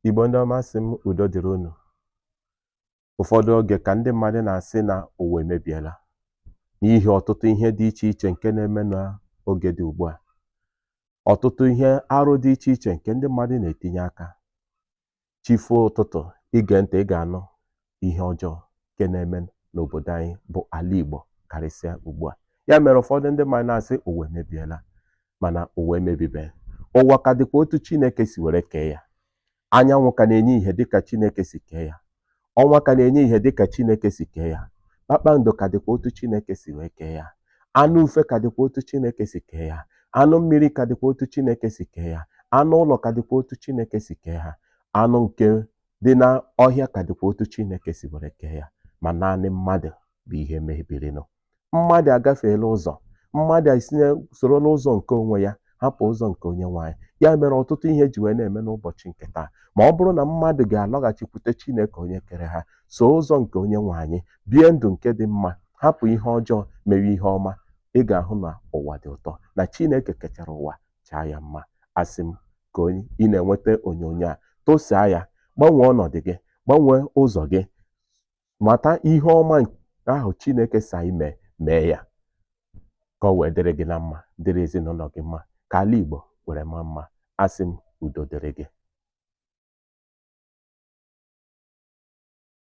Igbo ndị ọma, sị m udo dịrị unu. Ụfọdụ oge ka ndị mmadụ na-asị na ụwa emebiela n'ihi ọtụtụ ihe dị iche iche nke na-eme n'oge dị ugbu a, ọtụtụ ihe arụ dị iche iche nke ndị mmadụ na-etinye aka. Chi foo ụtụtụ, ige ntị, ị ga-anụ ihe ọjọọ nke na-eme n'obodo anyị bụ ala Igbo, karịsịa ugbu a. Ya mere ụfọdụ ndị mmadụ na-asị ụwa emebiela, mana ụwa emebibeghị. Ụwa ka dịkwa otu Chineke si were kee ya. Anyanwụ ka na-enye ihe dịka Chineke si kee ya, ọnwa ka na-enye ihe dịka Chineke si kee ya, kpakpando ka dịkwa otu Chineke si wee kee ya, anụ ufe ka dịkwa otu Chineke si kee ya, anụ mmiri ka dịkwa otu Chineke si kee ya, anụ ụlọ ka dịkwa otu Chineke si kee ha, anụ nke dị n'ọhịa ka dịkwa otu Chineke si were kee ya. Ma naanị mmadụ bụ ihe mebirinụ. Mmadụ agafeela ụzọ, mmadụ esinye soro n'ụzọ nke onwe ya, hapụ ụzọ nke onye nwe anyị. Ya mere ọtụtụ ihe ji wee na-eme n'ụbọchị nke taa. Ma ọ bụrụ na mmadụ ga-alọghachikwute Chineke onye kere ha, so ụzọ nke onye nwe anyị, bie ndụ nke dị mma, hapụ ihe ọjọọ, mewe ihe ọma, ị ga-ahụ na ụwa dị ụtọ, na Chineke kechara ụwa chaa ya mma. Asị m ka onye ị na-enweta onyonyo a tụsaa ya, gbanwee ọnọdụ gị, gbanwee ụzọ gị, mata ihe ọma ahụ Chineke sị anyị mee, mee ya ka ọ wee dịrị gị na mma, dịrị ezinụlọ gị mma, ka ala Igbo were maa mma. Asị m udo dịrị gị.